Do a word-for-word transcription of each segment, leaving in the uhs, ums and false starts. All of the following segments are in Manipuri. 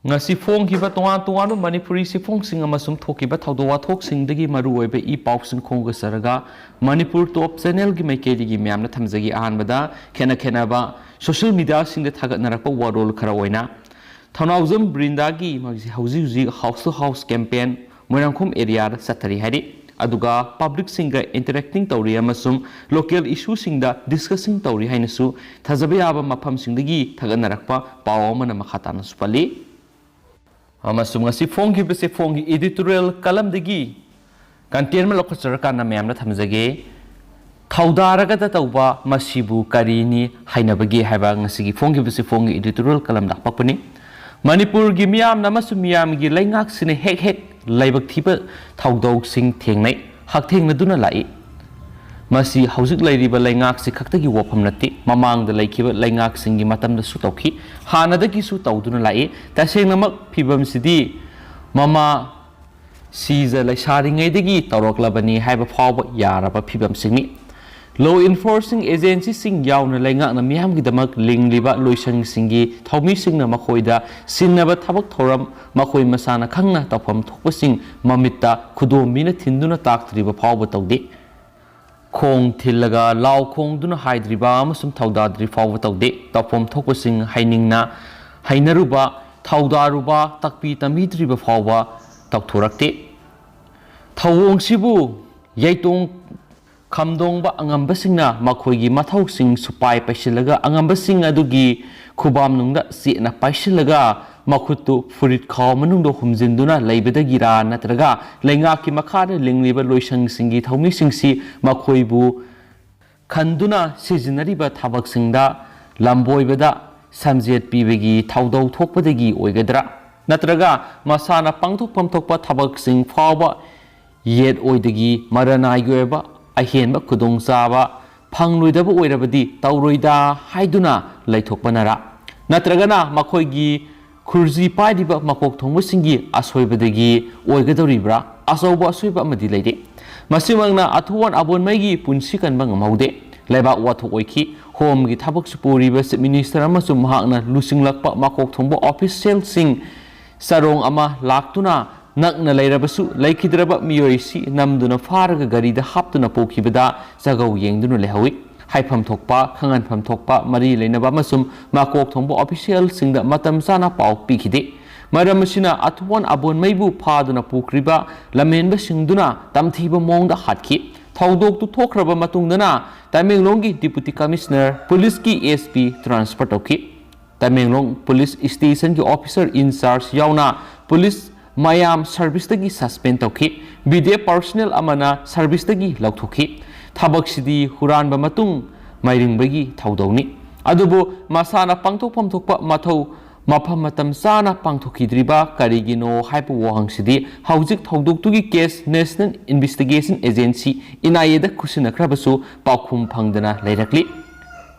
ꯉꯁꯤ ꯐꯣꯡꯈꯤꯕ ꯇꯣꯉꯥꯟ ꯇꯣꯉꯥꯟꯕ ꯃꯅꯤꯄꯨꯔꯤ ꯆꯦꯐꯣꯡꯁꯤꯡ ꯑꯃꯁꯨꯡ ꯊꯣꯛꯈꯤꯕ ꯊꯧꯗꯣꯛ ꯋꯥꯊꯣꯛꯁꯤꯡꯗꯒꯤ ꯃꯔꯨꯑꯣꯏꯕ ꯏ ꯄꯥꯎꯁꯤꯡ ꯈꯣꯝꯒꯠꯆꯔꯒ, ꯃꯅꯤꯄꯨꯔ ꯇꯣꯞ ꯆꯦꯅꯦꯜꯒꯤ ꯃꯥꯏꯀꯩꯗꯒꯤ ꯃꯌꯥꯝꯅ ꯊꯝꯖꯒꯦ꯫ ꯑꯍꯥꯟꯕꯗ, ꯈꯦꯠꯅ ꯈꯦꯠꯅꯕ ꯁꯣꯁꯤꯌꯦꯜ ꯃꯤꯗꯤꯌꯥꯁꯤꯡꯗ ꯊꯥꯒꯠꯅꯔꯛꯄ ꯋꯥꯔꯣꯜ ꯈꯔ ꯑꯣꯏꯅ, ꯊꯧꯅꯥꯎꯖꯝ ꯕ꯭ꯔꯤꯟꯗꯥꯒꯤ ꯃꯥꯒꯤꯁꯤ ꯍꯧꯖꯤꯛ ꯍꯧꯖꯤꯛ house two house campaign Moirangkhom ꯑꯦꯔꯤꯌꯥꯗ ꯆꯠꯊꯔꯤ ꯍꯥꯏꯔꯤ꯫ ꯑꯗꯨꯒ ꯄꯕ꯭ꯂꯤꯛꯁꯤꯡꯒ ꯏꯟꯇꯔꯦꯛꯇꯤꯡ ꯇꯧꯔꯤ ꯑꯃꯁꯨꯡ ꯂꯣꯀꯦꯜ ꯏꯁꯨꯁꯤꯡꯗ ꯗꯤꯁꯀꯁꯤꯡ ꯇꯧꯔꯤ ꯍꯥꯏꯅꯁꯨ ꯊꯥꯖꯕ ꯌꯥꯕ ꯃꯐꯝꯁꯤꯡꯗꯒꯤ ꯊꯥꯒꯠꯅꯔꯛꯄ ꯄꯥꯎ ꯑꯃꯅ ꯃꯈꯥ ꯇꯥꯅꯁꯨ ꯄꯜꯂꯤ꯫ ꯑꯃꯁꯨꯡ ꯉꯁꯤ ꯐꯣꯡꯈꯤꯕꯁꯦ ꯐꯣꯡꯒꯤ ꯏꯗꯤꯇꯣꯔꯤꯌꯦꯜ ꯀꯂꯝꯗꯒꯤ ꯀꯟꯇꯦꯟ ꯑꯃ ꯂꯧꯈꯠꯆꯔꯀꯥꯟꯗ ꯃꯌꯥꯝꯅ ꯊꯝꯖꯒꯦ꯫ ꯊꯧꯗꯥꯔꯒꯗ ꯇꯧꯕ ꯃꯁꯤꯕꯨ ꯀꯔꯤꯅꯤ ꯍꯥꯏꯅꯕꯒꯦ ꯍꯥꯏꯕ ꯉꯁꯤꯒꯤ ꯐꯣꯡꯈꯤꯕꯁꯤ ꯐꯣꯡꯒꯤ ꯏꯗꯤꯇꯣꯔꯤꯌꯦꯜ ꯀꯂꯝꯗ ꯍꯥꯄꯛꯄꯅꯤ꯫ ꯃꯅꯤꯄꯨꯔꯒꯤ ꯃꯤꯌꯥꯝꯅ ꯑꯃꯁꯨꯡ ꯃꯤꯌꯥꯝꯒꯤ ꯂꯩꯉꯥꯛꯁꯤꯅ ꯍꯦꯛ ꯍꯦꯛ ꯂꯥꯏꯕꯛ ꯊꯤꯕ ꯊꯧꯗꯣꯛꯁꯤꯡ ꯊꯦꯡꯅꯩ, ꯍꯛꯊꯦꯡꯅꯗꯨꯅ ꯂꯥꯛꯏ꯫ ꯃꯁꯤ ꯍꯧꯖꯤꯛ ꯂꯩꯔꯤꯕ ꯂꯩꯉꯥꯛꯁꯤ ꯈꯛꯇꯒꯤ ꯋꯥꯐꯝ ꯅꯠꯇꯦ, ꯃꯃꯥꯡꯗ ꯂꯩꯈꯤꯕ ꯂꯩꯉꯥꯛꯁꯤꯡꯒꯤ ꯃꯇꯝꯗꯁꯨ ꯇꯧꯈꯤ, ꯍꯥꯟꯅꯗꯒꯤꯁꯨ ꯇꯧꯗꯨꯅ ꯂꯥꯛꯏ꯫ ꯇꯁꯦꯡꯅꯃꯛ ꯐꯤꯕꯝꯁꯤꯗꯤ ꯃꯃꯥ ꯁꯤꯖ ꯂꯩꯁꯥꯔꯤꯉꯩꯗꯒꯤ ꯇꯧꯔꯛꯂꯕꯅꯤ ꯍꯥꯏꯕ ꯐꯥꯎꯕ ꯌꯥꯔꯕ ꯐꯤꯕꯝꯁꯤꯡꯅꯤ꯫ ꯂꯣ ꯏꯟꯐꯣꯔꯁꯤꯡ ꯑꯦꯖꯦꯟꯁꯤꯁꯤꯡ ꯌꯥꯎꯅ ꯂꯩꯉꯥꯛꯅ ꯃꯤꯌꯥꯝꯒꯤꯗꯃꯛ ꯂꯤꯡꯂꯤꯕ ꯂꯣꯏꯁꯪꯁꯤꯡꯒꯤ ꯊꯧꯃꯤꯁꯤꯡꯅ ꯃꯈꯣꯏꯗ ꯁꯤꯟꯅꯕ ꯊꯕꯛ ꯊꯧꯔꯝ ꯃꯈꯣꯏ ꯃꯁꯥꯅ ꯈꯪꯅ ꯇꯧꯐꯝ ꯊꯣꯛꯄꯁꯤꯡ ꯃꯃꯤꯠꯇ ꯈꯨꯗꯣꯝꯕꯤꯅ ꯊꯤꯟꯗꯨꯅ ꯇꯥꯛꯇ꯭ꯔꯤꯕ ꯐꯥꯎꯕ ꯇꯧꯗꯦ꯫ ꯈꯣꯡ ꯊꯤꯜꯂꯒ ꯂꯥꯎ ꯈꯣꯡꯗꯨꯅ ꯍꯥꯏꯗ꯭ꯔꯤꯕ ꯑꯃꯁꯨꯡ ꯊꯧꯗꯥꯗ꯭ꯔꯤ ꯐꯥꯎꯕ ꯇꯧꯗꯦ꯫ ꯇꯧꯐꯝ ꯊꯣꯛꯄꯁꯤꯡ ꯍꯩꯅꯤꯡꯅ ꯍꯩꯅꯔꯨꯕ, ꯊꯧꯗꯥꯔꯨꯕ, ꯇꯥꯛꯄꯤ ꯇꯝꯕꯤꯗ꯭ꯔꯤꯕ ꯐꯥꯎꯕ ꯇꯧꯊꯣꯔꯛꯇꯦ꯫ ꯊꯧꯑꯣꯡꯁꯤꯕꯨ ꯌꯩꯇꯣꯡ ꯈꯝꯗꯣꯡꯕ ꯑꯉꯝꯕꯁꯤꯡꯅ ꯃꯈꯣꯏꯒꯤ ꯃꯊꯧꯁꯤꯡ ꯁꯨꯄꯥꯏ ꯄꯥꯏꯁꯤꯜꯂꯒ ꯑꯉꯝꯕꯁꯤꯡ ꯑꯗꯨꯒꯤ ꯈꯨꯕꯥꯝꯅꯨꯡꯗ ꯆꯦꯠꯅ ꯄꯥꯏꯁꯤꯜꯂꯒ ꯃꯈꯨꯠꯇꯨ ꯐꯨꯔꯤꯠ ꯈꯥꯎ ꯃꯅꯨꯡꯗ ꯍꯨꯝꯖꯤꯟꯗꯨꯅ ꯂꯩꯕꯗꯒꯤꯔꯥ ꯅꯠꯇ꯭ꯔꯒ ꯂꯩꯉꯥꯛꯀꯤ ꯃꯈꯥꯗ ꯂꯤꯡꯂꯤꯕ ꯂꯣꯏꯁꯪꯁꯤꯡꯒꯤ ꯊꯧꯃꯤꯁꯤꯡꯁꯤ ꯃꯈꯣꯏꯕꯨ ꯈꯟꯗꯨꯅ ꯁꯤꯖꯤꯟꯅꯔꯤꯕ ꯊꯕꯛꯁꯤꯡꯗ ꯂꯝꯕꯣꯏꯕꯗ ꯁꯝꯖꯦꯠ ꯄꯤꯕꯒꯤ ꯊꯧꯗꯧ ꯊꯣꯛꯄꯗꯒꯤ ꯑꯣꯏꯒꯗ꯭ꯔꯥ? ꯅꯠꯇ꯭ꯔꯒ ꯃꯁꯥꯅ ꯄꯥꯡꯊꯣꯛꯐꯝ ꯊꯣꯛꯄ ꯊꯕꯛꯁꯤꯡ ꯐꯥꯎꯕ ꯌꯦꯠ ꯑꯣꯏꯗꯒꯤ ꯃꯔꯅꯥꯏꯒꯤ ꯑꯣꯏꯕ ꯑꯍꯦꯟꯕ ꯈꯨꯗꯣꯡꯆꯥꯕ ꯐꯪꯂꯣꯏꯗꯕ ꯑꯣꯏꯔꯕꯗꯤ ꯇꯧꯔꯣꯏꯗ ꯍꯥꯏꯗꯨꯅ ꯂꯩꯊꯣꯛꯄꯅꯔꯥ? ꯅꯠꯇ꯭ꯔꯒꯅ ꯃꯈꯣꯏꯒꯤ ꯈꯨꯔꯖꯤ ꯄꯥꯏꯔꯤꯕ ꯃꯀꯣꯛ ꯊꯣꯡꯕꯁꯤꯡꯒꯤ ꯑꯁꯣꯏꯕꯗꯒꯤ ꯑꯣꯏꯒꯗꯧꯔꯤꯕ꯭ꯔꯥ? ꯑꯆꯧꯕ ꯑꯁꯣꯏꯕ ꯑꯃꯗꯤ ꯂꯩꯔꯦ꯫ ꯃꯁꯤꯃꯛꯅ ꯑꯊꯨꯋꯥꯟ ꯑꯕꯣꯟꯃꯩꯒꯤ ꯄꯨꯟꯁꯤ ꯀꯟꯕ ꯉꯝꯍꯧꯗꯦ꯫ ꯂꯩꯕꯥꯛ ꯋꯥꯊꯣꯛ ꯑꯣꯏꯈꯤ꯫ ꯍꯣꯝꯒꯤ ꯊꯕꯛꯁꯨ ꯄꯨꯔꯤꯕ Chief Minister ꯑꯃꯁꯨꯡ ꯃꯍꯥꯛꯅ ꯂꯨꯆꯤꯡꯂꯛꯄ ꯃꯀꯣꯛ ꯊꯣꯡꯕ officialꯁꯤꯡ ꯆꯔꯣꯡ ꯑꯃ ꯂꯥꯛꯇꯨꯅ ꯅꯛꯅ ꯂꯩꯔꯕꯁꯨ ꯂꯩꯈꯤꯗ꯭ꯔꯕ ꯃꯤꯑꯣꯏꯁꯤ ꯅꯝꯗꯨꯅ ꯐꯥꯔꯒ ꯒꯥꯔꯤꯗ ꯍꯥꯞꯇꯨꯅ ꯄꯨꯈꯤꯕꯗ ꯖꯒꯧ ꯌꯦꯡꯗꯨꯅ ꯂꯩꯍꯧꯏ꯫ ꯍꯥꯏꯐꯝ ꯊꯣꯛꯄ, ꯈꯪꯍꯟꯐꯝ ꯊꯣꯛꯄ ꯃꯔꯤ ꯂꯩꯅꯕ ꯑꯃꯁꯨꯡ ꯃꯀꯣꯛ ꯊꯣꯡꯕ officialꯁꯤꯡꯗ ꯃꯇꯝ ꯆꯥꯅ ꯄꯥꯎ ꯄꯤꯈꯤꯗꯦ꯫ ꯃꯔꯝ ꯑꯁꯤꯅ ꯑꯊꯨꯋꯥꯟ ꯑꯕꯣꯟꯃꯩꯕꯨ ꯐꯥꯗꯨꯅ ꯄꯨꯈ꯭ꯔꯤꯕ ꯂꯝꯍꯦꯟꯕꯁꯤꯡꯗꯨꯅ ꯇꯝꯊꯤꯕ ꯃꯑꯣꯡꯗ ꯍꯥꯠꯈꯤ꯫ ꯊꯧꯗꯣꯛꯇꯨ ꯊꯣꯛꯈ꯭ꯔꯕ ꯃꯇꯨꯡꯗꯅ ꯇꯃꯦꯡꯂꯣꯡꯒꯤ Deputy Commissioner, ꯄꯨꯂꯤꯁꯀꯤ SP transfer ꯇꯧꯈꯤ꯫ ꯇꯃꯦꯡꯂꯣꯡ ꯄꯨꯂꯤꯁ stationꯒꯤ officer in charge ꯌꯥꯎꯅ ꯄꯨꯂꯤꯁ ꯃꯌꯥꯝ serviceꯇꯒꯤ suspend ꯇꯧꯈꯤ꯫ BDF personnel ꯑꯃꯅ serviceꯇꯒꯤ ꯂꯧꯊꯣꯛꯈꯤ꯫ ꯊꯕꯛꯁꯤꯗꯤ ꯍꯨꯔꯥꯟꯕ ꯃꯇꯨꯡ ꯃꯥꯏꯔꯤꯡꯕꯒꯤ ꯊꯧꯗꯧꯅꯤ꯫ ꯑꯗꯨꯕꯨ ꯃꯁꯥꯅ ꯄꯥꯡꯊꯣꯛꯐꯝ ꯊꯣꯛꯄ ꯃꯊꯧ ꯃꯐꯝ ꯃꯇꯝ ꯆꯥꯅ ꯄꯥꯡꯊꯣꯛꯈꯤꯗ꯭ꯔꯤꯕ ꯀꯔꯤꯒꯤꯅꯣ ꯍꯥꯏꯕ ꯋꯥꯍꯪꯁꯤꯗꯤ ꯍꯧꯖꯤꯛ ꯊꯧꯗꯣꯛꯇꯨꯒꯤ case National Investigation Agency, NIAꯗ ꯈꯨꯠꯁꯤꯟꯅꯈ꯭ꯔꯕꯁꯨ ꯄꯥꯎꯈꯨꯝ ꯐꯪꯗꯅ ꯂꯩꯔꯛꯂꯤ꯫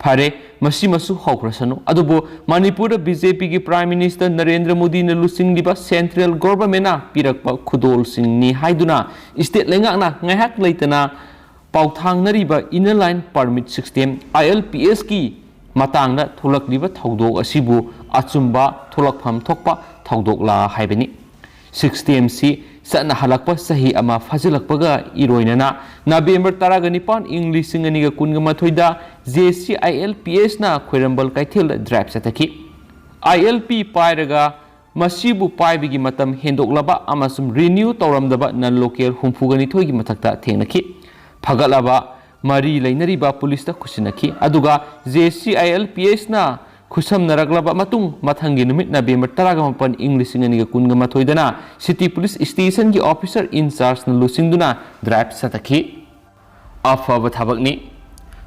ꯐꯔꯦ, ꯃꯁꯤꯃꯁꯨ ꯍꯧꯈ꯭ꯔꯁꯅꯨ꯫ ꯑꯗꯨꯕꯨ ꯃꯅꯤꯄꯨꯔꯗ BJPꯒꯤ Prime Minister ꯅꯔꯦꯟꯗ꯭ꯔ ꯃꯣꯗꯤꯅ ꯂꯨꯆꯤꯡꯂꯤꯕ central governmentꯅ ꯄꯤꯔꯛꯄ ꯈꯨꯗꯣꯜꯁꯤꯡꯅꯤ ꯍꯥꯏꯗꯨꯅ state ꯂꯩꯉꯥꯛꯅ ꯉꯥꯏꯍꯥꯛ ꯂꯩꯇꯅ ꯄꯥꯎꯊꯥꯡꯅꯔꯤꯕ Inner Line Permit System, ILPSꯀꯤ ꯃꯇꯥꯡꯗ ꯊꯣꯛꯂꯛꯂꯤꯕ ꯊꯧꯗꯣꯛ ꯑꯁꯤꯕꯨ ꯑꯆꯨꯝꯕ ꯊꯣꯛꯂꯛꯐꯝ ꯊꯣꯛꯄ ꯊꯧꯗꯣꯛꯂꯥ ꯍꯥꯏꯕꯅꯤ꯫ Systemꯁꯤ ꯆꯠꯅꯍꯜꯂꯛꯄ ꯆꯍꯤ ꯑꯃ ꯐꯥꯖꯤꯜꯂꯛꯄꯒ ꯏꯔꯣꯏꯅꯅ November ꯇꯔꯥꯒ ꯅꯤꯄꯥꯟ, ꯏꯪ ꯂꯤꯁꯤꯡ ꯑꯅꯤꯒ ꯀꯨꯟꯒ ꯃꯥꯊꯣꯏꯗ JCILPSꯅ ꯈ꯭ꯋꯥꯏꯔꯝꯕꯟ ꯀꯩꯊꯦꯜꯗ drive ꯆꯠꯊꯈꯤ꯫ ILP ꯄꯥꯏꯔꯒ ꯃꯁꯤꯕꯨ ꯄꯥꯏꯕꯒꯤ ꯃꯇꯝ ꯍꯦꯟꯗꯣꯛꯂꯕ ꯑꯃꯁꯨꯡ renew ꯇꯧꯔꯝꯗꯕ non local ꯍꯨꯝꯐꯨꯒ ꯅꯤꯊꯣꯏꯒꯤ ꯃꯊꯛꯇ ꯊꯦꯡꯅꯈꯤ꯫ ꯐꯒꯠꯂꯕ ꯃꯔꯤ ꯂꯩꯅꯔꯤꯕ ꯄꯨꯂꯤꯁꯇ ꯈꯨꯠꯁꯤꯟꯅꯈꯤ꯫ ꯑꯗꯨꯒ JCILPSꯅ ꯈꯨꯠꯁꯝꯅꯔꯛꯂꯕ ꯃꯇꯨꯡ, ꯃꯊꯪꯒꯤ ꯅꯨꯃꯤꯠ November ꯇꯔꯥꯒ ꯃꯥꯄꯟ, ꯏꯪ ꯂꯤꯁꯤꯡ ꯑꯅꯤꯒ ꯀꯨꯟꯒ ꯃꯥꯊꯣꯏꯗꯅ City Police Stationꯒꯤ officer in chargeꯅ ꯂꯨꯆꯤꯡꯗꯨꯅ drive ꯆꯠꯊꯈꯤ꯫ ꯑꯐꯕ ꯊꯕꯛꯅꯤ꯫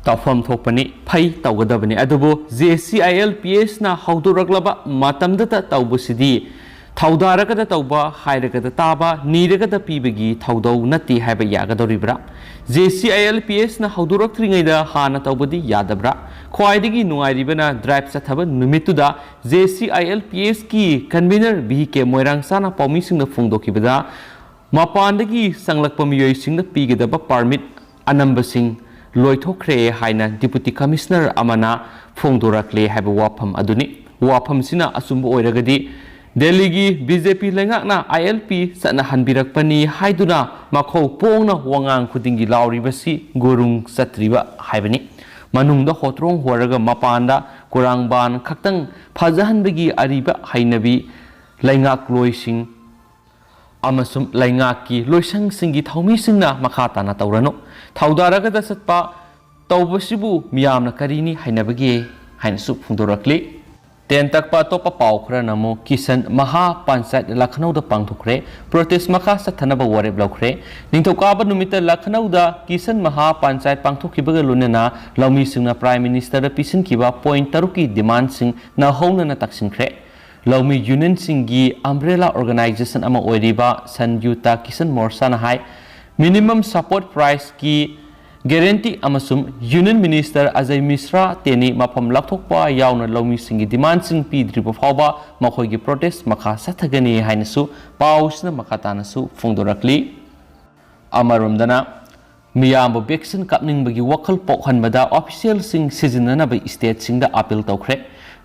ꯇꯧꯐꯝ ꯊꯣꯛꯄꯅꯤ, ꯐꯩ, ꯇꯧꯒꯗꯕꯅꯤ꯫ ꯑꯗꯨꯕꯨ JCILPSꯅ ꯍꯧꯗꯣꯔꯛꯂꯕ ꯃꯇꯝꯗꯇ ꯇꯧꯕꯁꯤꯗꯤ ꯊꯧꯗꯥꯔꯒꯗ ꯇꯧꯕ, ꯍꯥꯏꯔꯒꯗ ꯇꯥꯕ, ꯅꯤꯔꯒꯗ ꯄꯤꯕꯒꯤ ꯊꯧꯗꯧ ꯅꯠꯇꯦ ꯍꯥꯏꯕ ꯌꯥꯒꯗꯧꯔꯤꯕ꯭ꯔꯥ? JCILPSꯅ ꯍꯧꯗꯣꯔꯛꯇ꯭ꯔꯤꯉꯩꯗ ꯍꯥꯟꯅ ꯇꯧꯕꯗꯤ ꯌꯥꯗꯕ꯭ꯔꯥ? ꯈ꯭ꯋꯥꯏꯗꯒꯤ ꯅꯨꯡꯉꯥꯏꯔꯤꯕꯅ drive ꯆꯠꯊꯕ ꯅꯨꯃꯤꯠꯇꯨꯗ JCILPSꯀꯤ convener VK ꯃꯣꯏꯔꯥꯡꯆꯥꯅ ꯄꯥꯎꯃꯤꯁꯤꯡꯗ ꯐꯣꯡꯗꯣꯛꯈꯤꯕꯗ, ꯃꯄꯥꯟꯗꯒꯤ ꯆꯪꯂꯛꯄ ꯃꯤꯑꯣꯏꯁꯤꯡꯅ ꯄꯤꯒꯗꯕ permit ꯑꯅꯝꯕꯁꯤꯡ ꯂꯣꯏꯊꯣꯛꯈ꯭ꯔꯦ ꯍꯥꯏꯅ Deputy Commissioner ꯑꯃꯅ ꯐꯣꯡꯗꯣꯔꯛꯂꯦ ꯍꯥꯏꯕ ꯋꯥꯐꯝ ꯑꯗꯨꯅꯤ꯫ ꯋꯥꯐꯝꯁꯤꯅ ꯑꯆꯨꯝꯕ ꯑꯣꯏꯔꯒꯗꯤ, ꯗꯦꯜꯂꯤꯒꯤ BJP ꯂꯩꯉꯥꯛꯅ ILP ꯆꯠꯅꯍꯟꯕꯤꯔꯛꯄꯅꯤ ꯍꯥꯏꯗꯨꯅ ꯃꯈꯧ ꯄꯣꯡꯅ ꯋꯥꯉꯥꯡ ꯈꯨꯗꯤꯡꯒꯤ ꯂꯥꯎꯔꯤꯕꯁꯤ ꯒꯨꯔꯨꯡ ꯆꯠꯇ꯭ꯔꯤꯕ ꯍꯥꯏꯕꯅꯤ꯫ ꯃꯅꯨꯡꯗ ꯍꯣꯇ꯭ꯔꯣꯡ ꯍꯣꯔꯒ ꯃꯄꯥꯟꯗ ꯀꯨꯔꯥꯡꯕꯥꯟ ꯈꯛꯇꯪ ꯐꯖꯍꯟꯕꯒꯤ ꯑꯔꯤꯕ ꯍꯩꯅꯕꯤ ꯂꯩꯉꯥꯛꯂꯣꯏꯁꯤꯡ ꯑꯃꯁꯨꯡ ꯂꯩꯉꯥꯛꯀꯤ ꯂꯣꯏꯁꯪꯁꯤꯡꯒꯤ ꯊꯧꯃꯤꯁꯤꯡꯅ ꯃꯈꯥ ꯇꯥꯅ ꯇꯧꯔꯅꯨ꯫ ꯊꯧꯗꯥꯔꯒꯗ ꯆꯠꯄ ꯇꯧꯕꯁꯤꯕꯨ ꯃꯤꯌꯥꯝꯅ ꯀꯔꯤꯅꯤ ꯍꯥꯏꯅꯕꯒꯦ ꯍꯥꯏꯅꯁꯨ ꯐꯣꯡꯗꯣꯔꯛꯂꯤ꯫ ꯇꯦꯟ ꯇꯛꯄ ꯑꯇꯣꯞꯄ ꯄꯥꯎ ꯈꯔꯅ ꯑꯃꯨꯛ ꯀꯤꯁꯟ ꯃꯍꯥ ꯄꯟꯆꯥꯌꯠ ꯂꯈꯅꯧꯗ ꯄꯥꯡꯊꯣꯛꯈ꯭ꯔꯦ꯫ ꯄ꯭ꯔꯣꯇꯦꯁ ꯃꯈꯥ ꯆꯠꯊꯅꯕ ꯋꯥꯔꯦꯞ ꯂꯧꯈ꯭ꯔꯦ꯫ ꯅꯤꯡꯊꯧꯀꯥꯕ ꯅꯨꯃꯤꯠꯇ ꯂꯈꯅꯧꯗ ꯀꯤꯁꯟ ꯃꯍꯥ ꯄꯟꯆꯥꯌꯠ ꯄꯥꯡꯊꯣꯛꯈꯤꯕꯒ ꯂꯣꯏꯅꯅ ꯂꯧꯃꯤꯁꯤꯡꯅ Prime Ministerꯗ ꯄꯤꯁꯤꯟꯈꯤꯕ ꯄꯣꯏꯟꯠ ꯇꯔꯨꯛꯀꯤ ꯗꯤꯃꯥꯟꯁꯤꯡ ꯅꯧꯍꯧꯅꯅ ꯇꯛꯁꯤꯟꯈ꯭ꯔꯦ꯫ ꯂꯧꯃꯤ ꯌꯨꯅꯤꯌꯟꯁꯤꯡꯒꯤ ꯑꯝꯕ꯭ꯔꯦꯂꯥ ꯑꯣꯔꯒꯅꯥꯏꯖꯦꯁꯟ ꯑꯃ ꯑꯣꯏꯔꯤꯕ ꯁꯟꯌꯨꯇꯥ ꯀꯤꯁꯟ ꯃꯣꯔꯆꯥꯅ ꯍꯥꯏ, ꯃꯤꯅꯤꯃꯝ ꯁꯄꯣꯔꯠ ꯄ꯭ꯔꯥꯏꯁꯀꯤ ꯒꯦꯔꯦꯟꯇꯤ ꯑꯃꯁꯨꯡ ꯌꯨꯅꯤꯌꯟ ꯃꯤꯅꯤꯁꯇꯔ ꯑꯖꯌ ꯃꯤꯁ꯭ꯔꯥ ꯇꯦꯅꯤ ꯃꯐꯝ ꯂꯥꯞꯊꯣꯛꯄ ꯌꯥꯎꯅ ꯂꯧꯃꯤꯁꯤꯡꯒꯤ ꯗꯤꯃꯥꯟꯁꯤꯡ ꯄꯤꯗ꯭ꯔꯤꯕ ꯐꯥꯎꯕ ꯃꯈꯣꯏꯒꯤ ꯄ꯭ꯔꯣꯇꯦꯁ ꯃꯈꯥ ꯆꯠꯊꯒꯅꯤ ꯍꯥꯏꯅꯁꯨ ꯄꯥꯎꯁꯤꯅ ꯃꯈꯥ ꯇꯥꯅꯁꯨ ꯐꯣꯡꯗꯣꯔꯛꯂꯤ꯫ ꯑꯃꯔꯣꯝꯗꯅ, ꯃꯤꯌꯥꯝꯕꯨ ꯚꯦꯛꯁꯤꯟ ꯀꯥꯞꯅꯤꯡꯕꯒꯤ ꯋꯥꯈꯜ ꯄꯣꯛꯍꯟꯕꯗ ꯑꯣꯐꯤꯁꯤꯌꯦꯜꯁꯤꯡ ꯁꯤꯖꯤꯟꯅꯅꯕ ꯁ꯭ꯇꯦꯠꯁꯤꯡꯗ ꯑꯄꯤꯜ ꯇꯧꯈ꯭ꯔꯦ꯫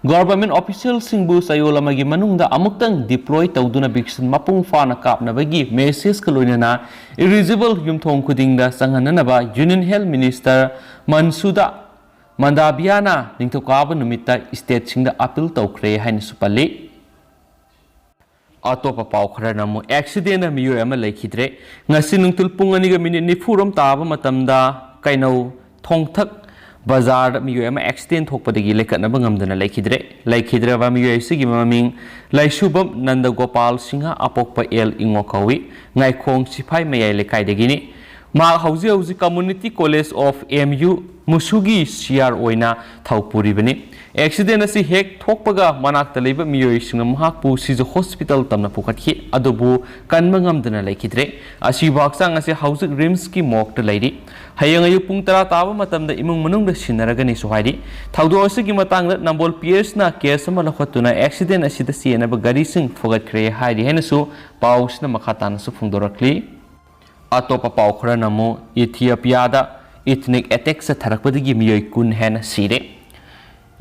ꯒꯣꯚꯔꯟꯃꯦꯟꯠ ꯑꯣꯐꯤꯁꯤꯌꯦꯜꯁꯤꯡꯕꯨ ꯆꯌꯣꯜ ꯑꯃꯒꯤ ꯃꯅꯨꯡꯗ ꯑꯃꯨꯛꯇꯪ ꯗꯤꯄ꯭ꯂꯣꯏ ꯇꯧꯗꯨꯅ ꯚꯦꯛꯁꯤꯟ ꯃꯄꯨꯡ ꯐꯥꯅ ꯀꯥꯞꯅꯕꯒꯤ ꯃꯦꯁꯦꯖꯀ ꯂꯣꯏꯅꯅ ꯏꯂꯤꯖꯤꯕꯜ ꯌꯨꯝꯊꯣꯡ ꯈꯨꯗꯤꯡꯗ ꯆꯪꯍꯟꯅꯅꯕ ꯌꯨꯅꯤꯌꯟ ꯍꯦꯜꯊ ꯃꯤꯅꯤꯁꯇꯔ ꯃꯟꯁꯨꯗ ꯃꯟꯗꯥꯕꯤꯌꯥꯅ ꯅꯤꯡꯊꯧꯀꯥꯕ ꯅꯨꯃꯤꯠꯇ ꯁ꯭ꯇꯦꯠꯁꯤꯡꯗ ꯑꯄꯤꯜ ꯇꯧꯈ꯭ꯔꯦ ꯍꯥꯏꯅꯁꯨ ꯄꯜꯂꯤ꯫ ꯑꯇꯣꯞꯄ ꯄꯥꯎ ꯈꯔꯅ ꯑꯃꯨꯛ ꯑꯦꯛꯁꯤꯗꯦꯟꯅ ꯃꯤꯑꯣꯏ ꯑꯃ ꯂꯩꯈꯤꯗ꯭ꯔꯦ꯫ ꯉꯁꯤ ꯅꯨꯡꯊꯤꯜ ꯄꯨꯡ ꯑꯅꯤꯒ ꯃꯤꯅꯤꯠ ꯅꯤꯐꯨꯔꯣꯝ ꯇꯥꯕ ꯃꯇꯝꯗ ꯀꯩꯅꯧ ꯊꯣꯡꯊꯛ ꯕꯖꯥꯔꯗ ꯃꯤꯑꯣꯏ ꯑꯃ ꯑꯦꯛꯁꯤꯗꯦꯟ ꯊꯣꯛꯄꯗꯒꯤ ꯂꯩꯈꯠꯅꯕ ꯉꯝꯗꯅ ꯂꯩꯈꯤꯗ꯭ꯔꯦ꯫ ꯂꯩꯈꯤꯗ꯭ꯔꯕ ꯃꯤꯑꯣꯏ ꯑꯁꯤꯒꯤ ꯃꯃꯤꯡ ꯂꯩꯁꯨꯕꯝ ꯅꯟꯗꯒꯣꯄꯥꯜ ꯁꯤꯡꯍ ꯑꯄꯣꯛꯄ ꯑꯦꯜ ꯏꯉꯣ ꯀꯧꯏ꯫ ꯉꯥꯏꯈꯣꯡ ꯁꯤꯐꯥꯏ ꯃꯌꯥꯏ ꯂꯩꯀꯥꯏꯗꯒꯤꯅꯤ꯫ ꯃꯍꯥꯛ ꯍꯧꯖꯤꯛ ꯍꯧꯖꯤꯛ Community College of MU ꯃꯨꯁꯨꯒꯤ ꯁꯤꯌꯥꯔ ꯑꯣꯏꯅ ꯊꯧ ꯄꯨꯔꯤꯕꯅꯤ꯫ ꯑꯦꯛꯁꯤꯗꯦꯟ ꯑꯁꯤ ꯍꯦꯛ ꯊꯣꯛꯄꯒ ꯃꯅꯥꯛꯇ ꯂꯩꯕ ꯃꯤꯑꯣꯏꯁꯤꯡꯅ ꯃꯍꯥꯛꯄꯨ ꯁꯤꯖ ꯍꯣꯁꯄꯤꯇꯥꯜ ꯇꯝꯅ ꯄꯨꯈꯠꯈꯤ, ꯑꯗꯨꯕꯨ ꯀꯟꯕ ꯉꯝꯗꯅ ꯂꯩꯈꯤꯗ꯭ꯔꯦ꯫ ꯑꯁꯤꯕꯨ ꯍꯛꯆꯥꯡ ꯑꯁꯤ ꯍꯧꯖꯤꯛ ꯔꯤꯝꯁꯀꯤ ꯃꯣꯔꯒꯇ ꯂꯩꯔꯤ꯫ ꯍꯌꯦꯡ ꯑꯌꯨꯛ ꯄꯨꯡ ꯇꯔꯥ ꯇꯥꯕ ꯃꯇꯝꯗ ꯏꯃꯨꯡ ꯃꯅꯨꯡꯗ ꯁꯤꯟꯅꯔꯒꯅꯤꯁꯨ ꯍꯥꯏꯔꯤ꯫ ꯊꯧꯗꯣꯛ ꯑꯁꯤꯒꯤ ꯃꯇꯥꯡꯗ ꯅꯝꯕꯣꯜ ꯄꯤ ꯑꯦꯁꯅ ꯀꯦꯁ ꯑꯃ ꯂꯧꯈꯠꯇꯨꯅ ꯑꯦꯛꯁꯤꯗꯦꯟ ꯑꯁꯤꯗ ꯆꯦꯟꯅꯕ ꯒꯥꯔꯤꯁꯤꯡ ꯐꯒꯠꯈ꯭ꯔꯦ ꯍꯥꯏꯔꯤ ꯍꯥꯏꯅꯁꯨ ꯄꯥꯎꯁꯤꯅ ꯃꯈꯥ ꯇꯥꯅꯁꯨ ꯐꯣꯡꯗꯣꯔꯛꯂꯤ꯫ ꯑꯇꯣꯞꯄ ꯄꯥꯎ ꯈꯔꯅ ꯑꯃꯨꯛ ꯏꯊꯤꯑꯣꯄꯤꯌꯥꯗ Ethnic attack ꯆꯠꯊꯔꯛꯄꯗꯒꯤ ꯃꯤꯑꯣꯏ ꯀꯨꯟ ꯍꯦꯟꯅ ꯁꯤꯔꯦ꯫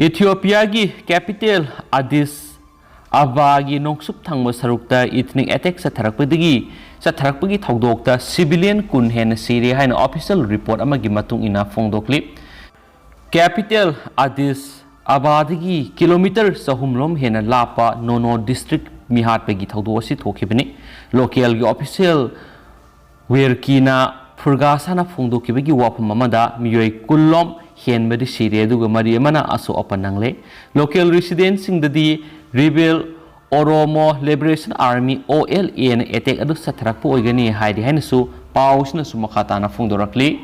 ꯏꯊꯤꯑꯣꯄꯤꯌꯥꯒꯤ capital Addis Ababa ꯒꯤ ꯅꯣꯡꯆꯨꯞ ꯊꯪꯕ ꯁꯔꯨꯛꯇ ethnic attack ꯆꯠꯊꯔꯛꯄꯗꯒꯤ ꯆꯠꯊꯔꯛꯄꯒꯤ ꯊꯧꯗꯣꯛꯇ civilian ꯀꯨꯟ ꯍꯦꯟꯅ ꯁꯤꯔꯦ ꯍꯥꯏꯅ official report ꯑꯃꯒꯤ ꯃꯇꯨꯡ ꯏꯟꯅ ꯐꯣꯡꯗꯣꯛꯂꯤ꯫ Capital Addis Ababa ꯗꯒꯤ kilometre ꯆꯍꯨꯝ ꯂꯣꯝ ꯍꯦꯟꯅ ꯂꯥꯞꯄ ꯅꯣꯅꯣ district ꯃꯤꯍꯥꯠꯄꯒꯤ ꯊꯧꯗꯣꯛ ꯑꯁꯤ ꯊꯣꯛꯈꯤꯕꯅꯤ꯫ Local ꯒꯤ official ꯋꯦꯔꯀꯤꯅ ꯐꯨꯔꯒꯥꯁꯥꯅ ꯐꯣꯡꯗꯣꯛꯈꯤꯕꯒꯤ ꯋꯥꯐꯝ ꯑꯃꯗ ꯃꯤꯑꯣꯏ ꯀꯨꯟ ꯂꯣꯝ ꯍꯦꯟꯕꯗꯤ ꯁꯤꯔꯦ, ꯑꯗꯨꯒ ꯃꯔꯤ ꯑꯃꯅ ꯑꯁꯣꯛ ꯑꯄꯟ ꯅꯪꯂꯦ꯫ Local resident ꯁꯤꯡꯗꯗꯤ Rebel Oromo Liberation Army, O L A ꯅ attack ꯑꯗꯨ ꯆꯠꯊꯔꯛꯄ ꯑꯣꯏꯒꯅꯤ ꯍꯥꯏꯔꯤ ꯍꯥꯏꯅꯁꯨ ꯄꯥꯎꯁꯤꯅꯁꯨ ꯃꯈꯥ ꯇꯥꯅ ꯐꯣꯡꯗꯣꯔꯛꯂꯤ꯫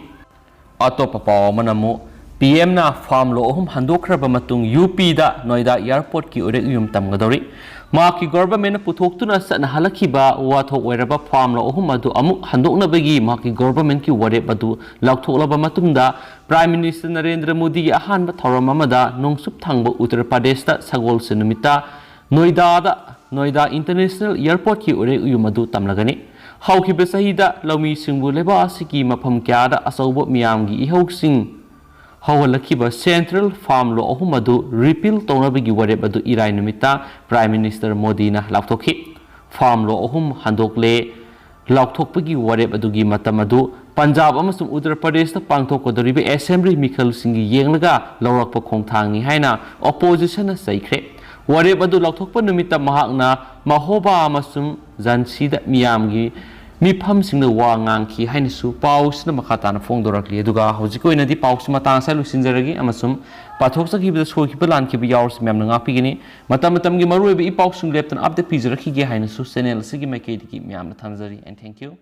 ꯑꯇꯣꯞꯄ ꯄꯥꯎ ꯑꯃꯅ ꯑꯃꯨꯛ, P M ꯅ farm law ꯑꯍꯨꯝ ꯍꯟꯗꯣꯛꯈ꯭ꯔꯕ ꯃꯇꯨꯡ, U P ꯗ ꯅꯣꯏꯗꯥ airport ꯀꯤ ꯎꯔꯦꯛ ꯎꯌꯨꯝ ꯇꯝꯒꯗꯧꯔꯤ꯫ ꯃꯍꯥꯛꯀꯤ government ꯅ ꯄꯨꯊꯣꯛꯇꯨꯅ ꯆꯠꯅꯍꯜꯂꯛꯈꯤꯕ ꯋꯥꯊꯣꯛ ꯑꯣꯏꯔꯕ farm law ꯑꯍꯨꯝ ꯑꯗꯨ ꯑꯃꯨꯛ ꯍꯟꯗꯣꯛꯅꯕꯒꯤ ꯃꯍꯥꯛꯀꯤ government ꯀꯤ ꯋꯥꯔꯦꯞ ꯑꯗꯨ ꯂꯥꯎꯊꯣꯛꯂꯕ ꯃꯇꯨꯡꯗ, Prime Minister ꯅꯔꯦꯟꯗ꯭ꯔ ꯃꯣꯗꯤꯒꯤ ꯑꯍꯥꯟꯕ ꯊꯧꯔꯝ ꯑꯃꯗ ꯅꯣꯡꯆꯨꯞ ꯊꯪꯕ ꯎꯠꯇꯔ ꯄ꯭ꯔꯗꯦꯁꯇ ꯁꯒꯣꯜꯁꯦꯟ ꯅꯨꯃꯤꯠꯇ ꯅꯣꯏꯗꯥꯗ ꯅꯣꯏꯗꯥ International Airport ꯀꯤ ꯎꯔꯦꯛ ꯎꯌꯨꯝ ꯑꯗꯨ ꯇꯝꯂꯒꯅꯤ꯫ ꯍꯧꯈꯤꯕ ꯆꯍꯤꯗ ꯂꯧꯃꯤꯁꯤꯡꯕꯨ ꯂꯩꯕꯥꯛ ꯑꯁꯤꯒꯤ ꯃꯐꯝ ꯀꯌꯥꯗ ꯑꯆꯧꯕ ꯃꯤꯌꯥꯝꯒꯤ ꯏꯍꯧꯁꯤꯡ ꯍꯧꯍꯜꯂꯛꯈꯤꯕ central farm law ꯑꯍꯨꯝ ꯑꯗꯨ repeal ꯇꯧꯅꯕꯒꯤ ꯋꯥꯔꯦꯞ ꯑꯗꯨ ꯏꯔꯥꯏ ꯅꯨꯃꯤꯠꯇ Prime Minister ꯃꯣꯗꯤꯅ ꯂꯥꯎꯊꯣꯛꯈꯤ꯫ Farm law ꯑꯍꯨꯝ ꯍꯟꯗꯣꯛꯂꯦ ꯂꯥꯎꯊꯣꯛꯄꯒꯤ ꯋꯥꯔꯦꯞ ꯑꯗꯨꯒꯤ ꯃꯇꯝ ꯑꯗꯨ ꯄꯟꯖꯥꯕ ꯑꯃꯁꯨꯡ ꯎꯠꯇꯔ ꯄ꯭ꯔꯗꯦꯁꯇ ꯄꯥꯡꯊꯣꯛꯀꯗꯧꯔꯤꯕ assembly ꯃꯤꯈꯜꯁꯤꯡꯒꯤ ꯌꯦꯡꯂꯒ ꯂꯧꯔꯛꯄ ꯈꯣꯡꯊꯥꯡꯅꯤ ꯍꯥꯏꯅ opposition ꯅ ꯆꯩꯈ꯭ꯔꯦ꯫ ꯋꯥꯔꯦꯞ ꯑꯗꯨ ꯂꯥꯎꯊꯣꯛꯄ ꯅꯨꯃꯤꯠꯇ ꯃꯍꯥꯛꯅ ꯃꯍꯣꯕꯥ ꯑꯃꯁꯨꯡ ꯖꯥꯟꯁꯤꯗ ꯃꯤꯌꯥꯝꯒꯤ ꯃꯤꯐꯝꯁꯤꯡꯗ ꯋꯥ ꯉꯥꯡꯈꯤ ꯍꯥꯏꯅꯁꯨ ꯄꯥꯎꯁꯤꯅ ꯃꯈꯥ ꯇꯥꯅ ꯐꯣꯡꯗꯣꯔꯛꯂꯤ꯫ ꯑꯗꯨꯒ ꯍꯧꯖꯤꯛꯀꯤ ꯑꯣꯏꯅꯗꯤ ꯄꯥꯎꯁꯤ ꯃꯇꯥꯡ ꯑꯁꯤꯗ ꯂꯣꯏꯁꯤꯟꯖꯔꯒꯦ, ꯑꯃꯁꯨꯡ ꯄꯥꯊꯣꯛꯆꯈꯤꯕꯗ ꯁꯣꯏꯈꯤꯕ ꯂꯥꯟꯈꯤꯕ ꯌꯥꯎꯔꯁꯨ ꯃꯌꯥꯝꯅ ꯉꯥꯛꯄꯤꯒꯅꯤ꯫ ꯃꯇꯝ ꯃꯇꯝꯒꯤ ꯃꯔꯨꯑꯣꯏꯕ ꯏ ꯄꯥꯎꯁꯤꯡ ꯂꯦꯞꯇꯅ update ꯄꯤꯖꯔꯛꯈꯤꯒꯦ ꯍꯥꯏꯅꯁꯨ channel ꯑꯁꯤꯒꯤ ꯃꯥꯏꯀꯩꯗꯒꯤ ꯃꯌꯥꯝꯅ ꯊꯝꯖꯔꯤ꯫ And thank you꯫